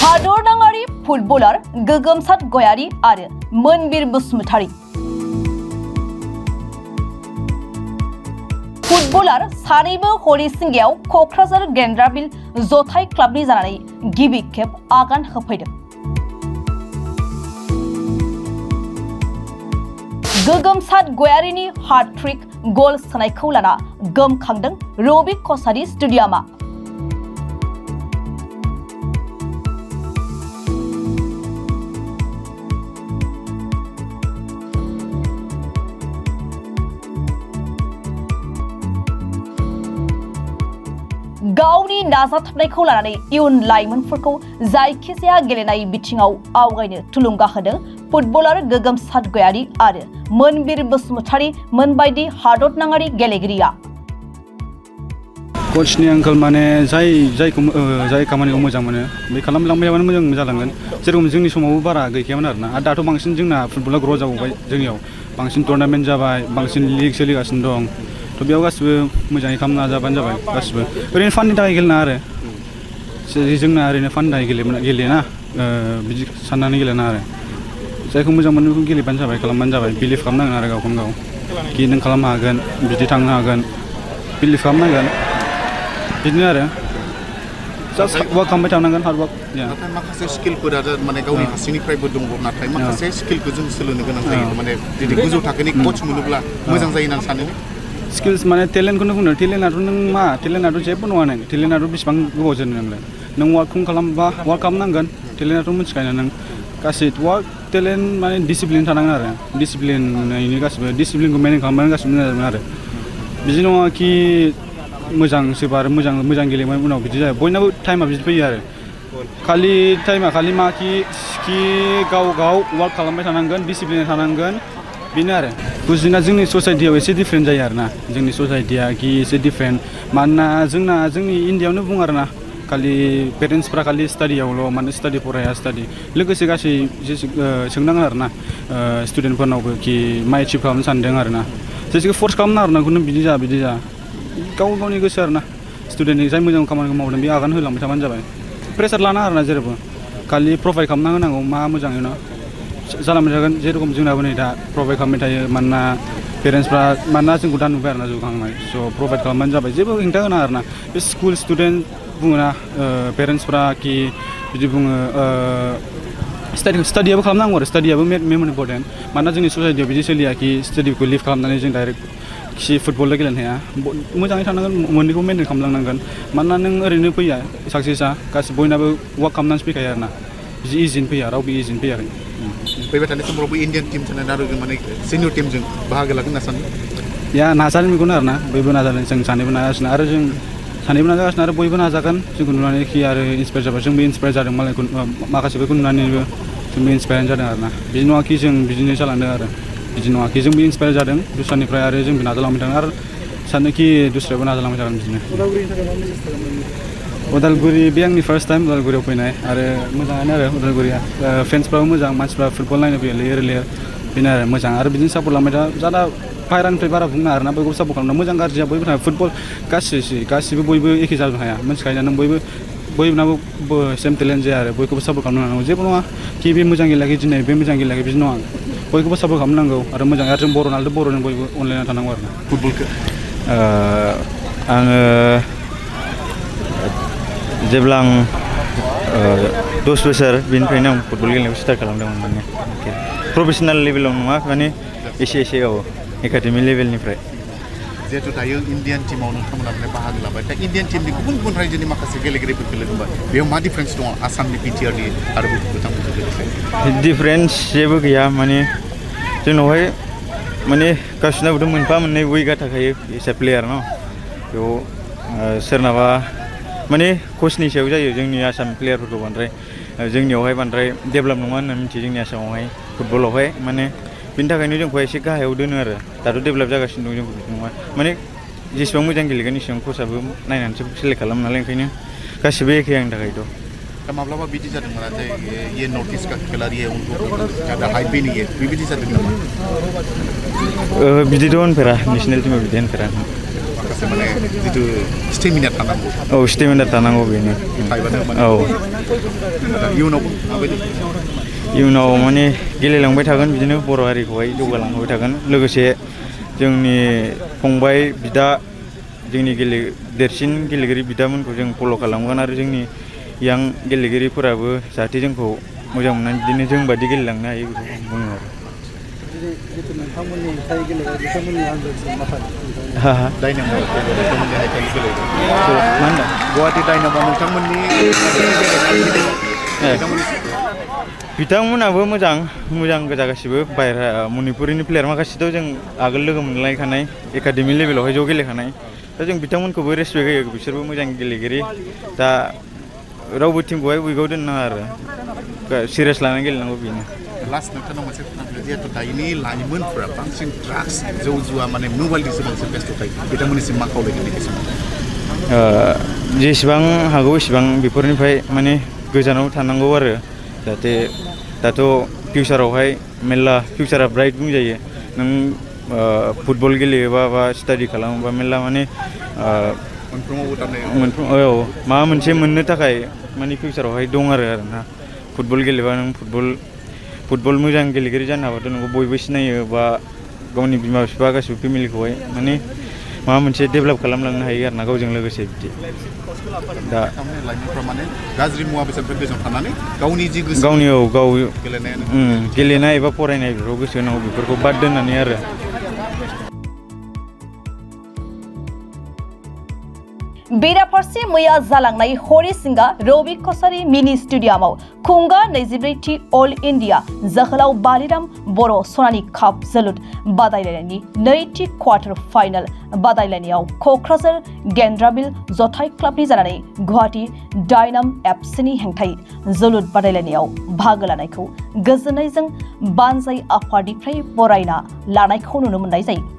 हादरनाङारि footballer गोगोमसार गयारी आरो Monbir Basumatary. Footballer सानैबो हरिसिंगायाव क'क्राझार गेन्द्राबिल जथाय क्लाबनि जानानै गिबि खेब आगान होफैदों। गोगोमसार गयारीनि हार्ट्रिक गल सोनायखौ लाना गोमखांदों रबि कसारी स्टेडियामा। गावनि नाजाथाबनायखौ लानानै इयुन लाइमोनफोरखौ जायखिजाया गेलेनाय बिथिङाव आवगायनो थुलुंगा होदों फुटबलार गोगोमसार गयारी आरो मोनबीर बसुमतारी मोनबायदि हादरनाङारि गेलेगिरिया। कचनि आंखाल माने जाय खामानिखौ मोजां मोनो बे खालामलांबाय थाबानो मोजां जालांगोन। जेरखम जोंनि समावबो बारा गैखायामोन आरोना, आरो दाथ' बांसिन जोंना फुटबला ग्र' जाबावबाय, जोंनियाव बांसिन टुर्नामेन्ट जाबाय, बांसिन लिग सोलिगासिनो दं। थ' बेयाव गासिबो मोजाङै खालामना जाबानो जाबाय गासिबो। ओरैनो फाननि थाखाय गेलेना आरो जोंना ओरैनो फाननि थाखाय गेलेना बिदि साननानै गेलेना आरो जायखौ मोजां मोनो बेखौ गेलेबानो जाबाय, खालामबानो जाबाय। बिलिभ खालामनांगोन आरो गावखौनो गाव कि नों खालामनो हागोन, बिदि थांनो हागोन, बिलिभ खालामनांगोन। बिदिनो आरो जास्ट वार्क खालामबाय थानांगोन, हार्ड वार्क। नाथाय माखासे स्किलफोरा माने गावनि हारसिंनिफ्रायबो दङ, नाथाय माखासे स्किलखौ जों सोलोंनो गोनां जायो। माने जुदि गोजौ थाखोनि कच मोनोब्ला मोजां जायो होननानै सानो। स्किल्स माने टेलेन्टखौनो बुंनो, टेलेन्टआथ' नों मा, टेलेन्टआथ' जेबो नङा नों, टेलेन्टआथ' बेसिबां गोबाव जोरनो नोंलाय, नों वार्कखौनो खालामबा वार्क खालामनांगोन। टेलेन्टआथ' मिथिखायो नों, गासै वार्क टेलेन्ट माने डिसिप्लिन थानांगोन आरो डिसिप्लिननि गासिबो डिसिप्लिनखौ मेनटेन खालामनानै गासिबो मोजां आरो बिदि नङा कि मोजां सोरबा आरो मोजां गेलेबाय उनाव बिदि जायो। बयनाबो टाइमा बिदि फैयो आरो खालि टाइमा खालि मा कि गाव वार्क खालामबाय थानांगोन, डिसिप्लिन थानांगोन, बेनो आरो। बुजिना जोंनि ससाइटियाव एसे डिफारेन्ट जायो आरोना, जोंनि ससाइटिया कि एसे डिफारेन्ट। मानोना जोंनि इण्डियाआवनो बुं आरोना, खालि पेरेन्टसफ्रा खालि स्टाडियावल' माने स्टाडि फराया स्टाडि, लोगोसे गासै सोंनांगोन आरोना स्टुडेन्टफोरनावबो कि मा एचिभ खालामनो सानदों आरोना, जेसेखि फर्स खालामना आरोना खुनु बिदि जा गावनि गोसो आरोना। स्टुडेन्टनि जाय मोजां खामानिखौ मावदों बे आगान होलांबाय थाबानो जाबाय, प्रेसार लाना आरोना जेरावबो, खालि प्रभाइड खालामना होनांगौ मा मोजाङै न जालांबाय थागोन। जेरखम जोंनाबो नै दा प्रभाइड खालामबाय थायो, मानोना जोंखौ दा नुबाय आरोना जौगाखांनाय, स' प्रभाइड खालामबानो जाबाय, जेबो हेंथा होना आरोना। बे स्कुल स्टुडेन्ट बुङोना पेरेन्टसफ्रा कि बिदि बुङो स्टाडियाबो खालामनांगौ आरो स्टाडियाबो मेमोन इम्परटेन्ट। मानोना जोंनि ससाइटियाव बिदि सोलिया कि स्टाडिखौ लिभ खालामनानै जों डाइरेक्ट फुटबलल' गेलेनो हाया, मोजाङै थानांगोन, मोननैखौ मेनटेन खालामलांनांगोन। मानोना नों ओरैनो फैया साक्सेसआ, गासिबो बयनाबो वार्क खालामनानैसो फैखायो आरोना, बिदि इजिनो फैया, रावबो इजिनो फैयाखै। फैबाय थानाय समावबो इण्डियान टिम थानाय आरो माने सिनियर टिमजों बाहागो लागोन होनना सानो। नाजादों बेखौनो आरोना, बयबो नाजादों, जों सानैबो नाजागासिनो, आरो जों सानैबो नाजागासिनो, आरो बयबो नाजागोन। जोंखौ नुनानै कि आरो इन्सपायार जाबाय, जोंबो इन्सपायार जादों, माखासेफोरखौ नुनानैबो जोंबो इन्सपायार जादों आरोना। बिदि नङा कि जों बिदिनो जालांदों आरो बिदि नङा कि जोंबो इन्सपायार जादों दस्रानिफ्राय, आरो जोंबो नाजालांबाय थादों, आरो सानो कि दस्रायाबो नाजालांबाय थागोन बिदिनो। उदालगुरि बे आंनि फार्स्ट टाइम उदालगुरियाव फैनाय, आरो मोजाङानो आरो उदालगुरिया, फेन्सफ्राबो मोजां, मानसिफ्रा फुटबल नायनो फैयो लेयार बेनो आरो मोजां, आरो बिदिनो सापर्ट लांबाय था। जादा बाहेरानिफ्राय बारा बुंना आरोना, बयबो सापर्ट खालामना, मोजां गाज्रिया बयबो थाङो। फुटबल गासिबो बयबो एखे जानो हाया, मिथिखायो नों, बयबो सेम टेलेन्ट जाया आरो बयखौबो सापर्ट खालामनांगौ। जेबो नङा कि बे मोजां गेलेयाखै दिनै, बे मोजां गेलेयाखै, बिदि नङा, बयखौबो सापर्ट खालामनांगौ, आरो मोजां। आरो जों बर'जों बयबो अनलायना थानांगौ आरोना फुटबलखौ। आङो जेब्ला आं 10 बोसोर बेनिफ्रायनो आं फुटबल गेलेनायखौ स्टार्ट खालामदोंमोन। माने प्रफेसनेल लेभेलाव नङा, माने एसे एकाडेमि लेभेलनिफ्राय। जिहेतु दायो इण्डियान टिमाव नोंथांमोना माने बाहागो लाबाय, दा इण्डियान टिमनि गुबुन रायजोनि माखासे गेलेगिरिफोरखौ लोगो मोनबाय, बेयाव मा डिफारेन्स दङ आसामनि बिटिआरनि आरो बिथांमोनजों लोगोसे? डिफारेन्स जेबो गैया, माने जोंनावहाय माने गासिनाबोथ' मोनफा मोननै उइकआ थाखायो एस ए प्लेयार न, बेयाव सोरनाबा माने कचनि सायाव जायो। जोंनि आसाम प्लेयारफोरखौ जोंनियावहाय बांद्राय डेभेलप नङा होनना मिथियो जोंनि आसामावहाय फुटबलावहाय, माने बिनि थाखायनो जोंखौ एसे गाहायाव दोनो आरो। दाथ' डेभेलप जागासिनो दं, जोंखौ बिदि नङा, माने जेसेबां मोजां गेलेगोन एसेबां कचआबो नायनानैसो सेलेक्ट खालामो नालाय, ओंखायनो गासिबो एखे आंनि थाखायथ'। दा माब्लाबा बिदि जादोंमोन जे ये नॉर्थ ईस्ट का खिलाड़ी है, उनको ज़्यादा हाइप भी नहीं है, बेबायदि जादों नामा? बिदिथ' होनफेरा, नेसनेल टीमाव बिदि होनफेरा। माखासे माने जितु स्टेमिना थानांगौ औ स्टेमिना थानांगौ बेनो थायोबानो माने औ इयुनावबो माबायदि इयुनाव माने गेलेलांबाय थागोन बिदिनो बर' हारिखौहाय जौगालांहोबाय थागोन लोगोसे जोंनि फंबाय बिदा जोंनि देरसिन गेलेगिरि बिदामोनखौ जों फल' खालामगोन आरो जोंनि यां गेलेगिरिफोराबो जाहाथे जोंखौ मोजां मोननानै बिदिनो जों बादि गेलेलांनो हायो बेखौ आं बुङो आरो जितु नोंथांमोननि हाइ गेलेग्रा बिथांमोननि आनजादसिम माखासे हा हा डाइनामो नोंथांमोननि हाइथाइनि गेलेग्रा मा होनदों गुवाहाटि डाइनामो नोंथांमोननि बिथांमोनाबो मोजां गोजा गासिबो बाहेरा मणिपुरनि प्लेयार माखासेथ' जों आगोल लोगो मोनलायखानाय एकाडेमि लेभेलावहाय ज' गेलेखानाय दा जों बिथांमोनखौबो रेसपेक्ट होयो बिसोरबो मोजां गेलेगिरि दा रावबो टिमखौहाय उइकआव दोननाङा आरो सिरियास लानानै गेलेनांगौ बेनो लास्ट नोंथांनाव मोनसे खोनादों जिहेतु दायोनि लाइमोनफोरा बांसिन ड्राग्स जौ जुवा माने मबाइलजोंसो बांसिन बेस्थ' थायो बिथांमोननिसिम मा खावलायगोन बेनि सोमोन्दै जेसेबां हागौ एसेबां बेफोरनिफ्राय माने गोजानाव थानांगौ आरो जाहाथे दाथ' फिउचारावहाय मेरला फिउचारा ब्राइट बुंजायो नों फुटबल गेलेयोबा बा स्टाडि खालामोबा मेरला माने औ माबा मोनसे मोननो थाखाय माने फिउचारावहाय दं आरो ना फुटबल गेलेबा नों फुटबल मोजां गेलेगिरि जानो हाबाथ' नोंखौ बयबो सिनायो बा गावनि बिमा बिफा गासिबो फेमिलिखौहाय माने माबा मोनसे डेभेलप खालामलांनो हायो आरो ना गावजों लोगोसे बिदि दा लाइमोनफ्रा माने गाज्रि मुवा बेसादनिफ्राय गोजानाव थानानै गावनि जि गोसो गाव गेलेनाय एबा फरायनाय बेफोराव गोसो होनांगौ बेफोरखौ बाद दोननानै आरो बेराफारसे मैया जालांनाय हरिसिंगा रबि कसारी मिनि स्टेडियामाव खुंगा 24थि अल इन्डिया जोहोलाव बालिराम बर' सनानि काप जोलुर बादायलायनायनि नैथि क्वार्टार फाइनाल बादायलायनायाव क'क्राझार गेन्द्राबिल जथाय क्लाबनि जानानै गुवाहाटि डायनाम एफसिनि हेंथायै जोलुर बादायलायनायाव बाहागो लानायखौ गोजोननायजों बानजाय आफादनिफ्राय बरायना लानायखौ नुनो मोननाय जायो।